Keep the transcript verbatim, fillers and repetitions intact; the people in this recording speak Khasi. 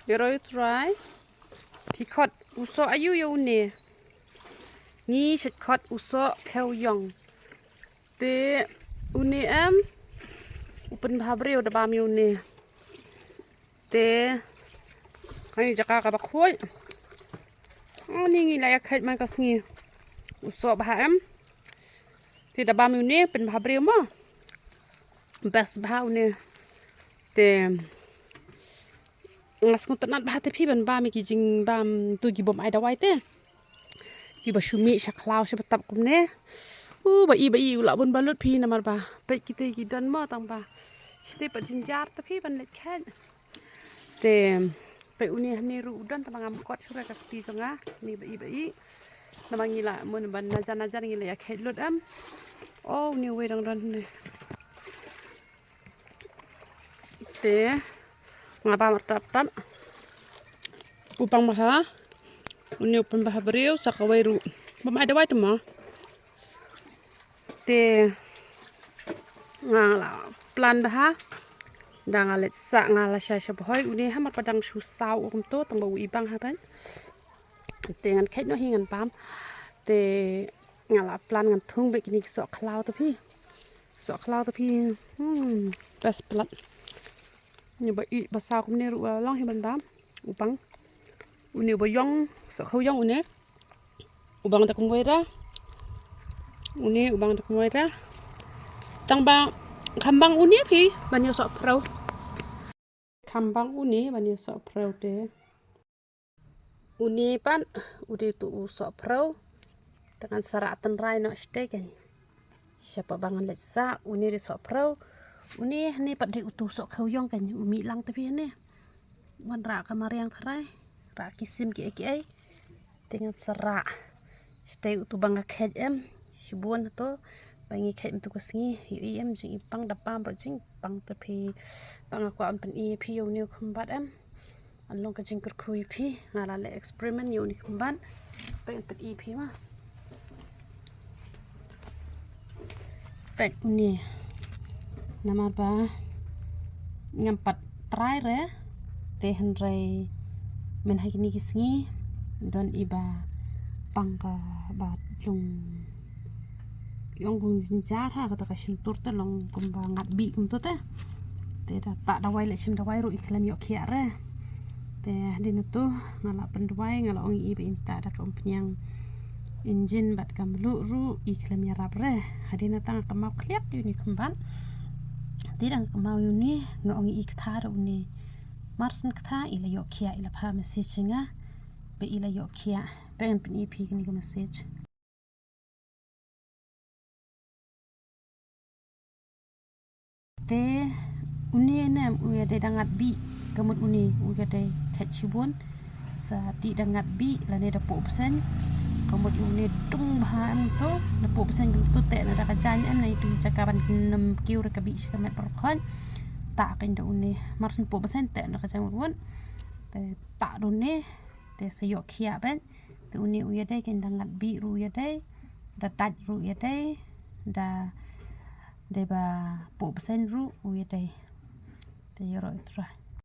Ïaroh ïa u Trai. Phi khot u soh aïu ïa une? Ngi shait khot u soh khew ïong. Te une em, u pynbha briew da bam ïa une. Te kane jaka kaba khuid. Ani ngi la ïa kheit man ka sngi. U soh bha em. Te da bam ïa une, pynbha briew mo. Best bha une. Te nga sngewtynnat bha te phi ban bam ïa ki jingbam tu ki bym ai dawai te. Kiba shu mih sha khlaw sha ba tap kumne. U ba i ba i u lah bun balut phi namar ba peit kita ki don mo tang ba. Site pat jynjar te phi ban leit kheit. Te peit une hane ruh u don tang ba ngam kot shuh ka kti jong nga. Ni ba i ba i. Namar ngi la mun ban najan najan ngi la ïa kheit lut em. Oh, ni uwei dang don ne. Te nga bam artat artat. U pang bha. Une u pang bha briew sa kawei ruh. Bam ai dawai tu mo. Te nga la plan bha. Da nga leit sah nga la sha sha bhoi une hamar pa dang shu saw um to tang ba u i bang ha ban. Te ngan kheit noh hi ngan bam. Te nga la plan ngan thung bad kine ki soh khlaw te phi. Soh khlaw te phi. Hmm, best palat. Ni ba i ba saw kumne ruh long hi ban bam. U pang. Une u ba ïong, soh khew ïong une. U bang da kumwei ra. Une u bang da kumwei ra. Tang ba kham bang une phi ban ïa soh phrew. Kham bang une ban ïa soh phrew te. Une pat u dei tu u soh phrew. Te ngan sa rah tynrai noh shatei kan. Sha pa ba ngan leit sah une dei soh phrew. Une hane pat dei utu soh khew ïong kan u mih lang te phi hane. Wan rah ka mariang tharai. Rah ki sim kiei kiei. Te ngan sa rah. Shatei utu ba nga kheit em. Shibun hato. Ba ngi kheit mynta ka sngi. Ïohi em jingipang da bam ruh jingpang te phi. Ba nga kwah ban pyni phi ïa une u khumbat em. An long ka jingkyrkhu ïa phi, nga la leh experiment ïa une u khumbat. Peit ngan pyni phi ma. Peit une. Namar ba ngam pat try re. Te hynrei mynha kine ki sngi don i ba pang kaba long ïong bun jynjar ha kata ka shyntur te long kumba ngat bih kumto te. Te da tah dawai leh shim dawai ruh i khlem ïoh khiah re. Te hadien natu nga la pyndawai nga la ong i ba in tah da ka umphniang injin bad ka mluh ruh i khlem ïarap re. Hadien nata nga kynmaw khliak ïa une u khumbat. Te da nga kynmaw ïa une nga ong i ktha da une. Mar shen ktha i la ïoh khiah i la phah message ïa nga. Ba i la ïoh khiah. Ba ngan pyni phi kane ka message. Te une ne em u ïadei da ngat bih ka mut une u ïadei khet shibun sa ti da ngat bih lane da poh bseiñ ka mut une tung bha em to da poh bseiñ ka mut to te na da ka jaiñ em na itu jaka ban nym kiew re ka bih shi ka met baroh khoit ta ka da une mar shen poh bseiñ te na da ka jaiñ wut wut te ta da une te sa ïoh khiah bad. Te une u ïadei kein da ngat bih ruh u ïadei, da dait ruh u ïadei, da dei ba poh bseiñ ruh u ïadei. Te ïaroh ïa u Trai.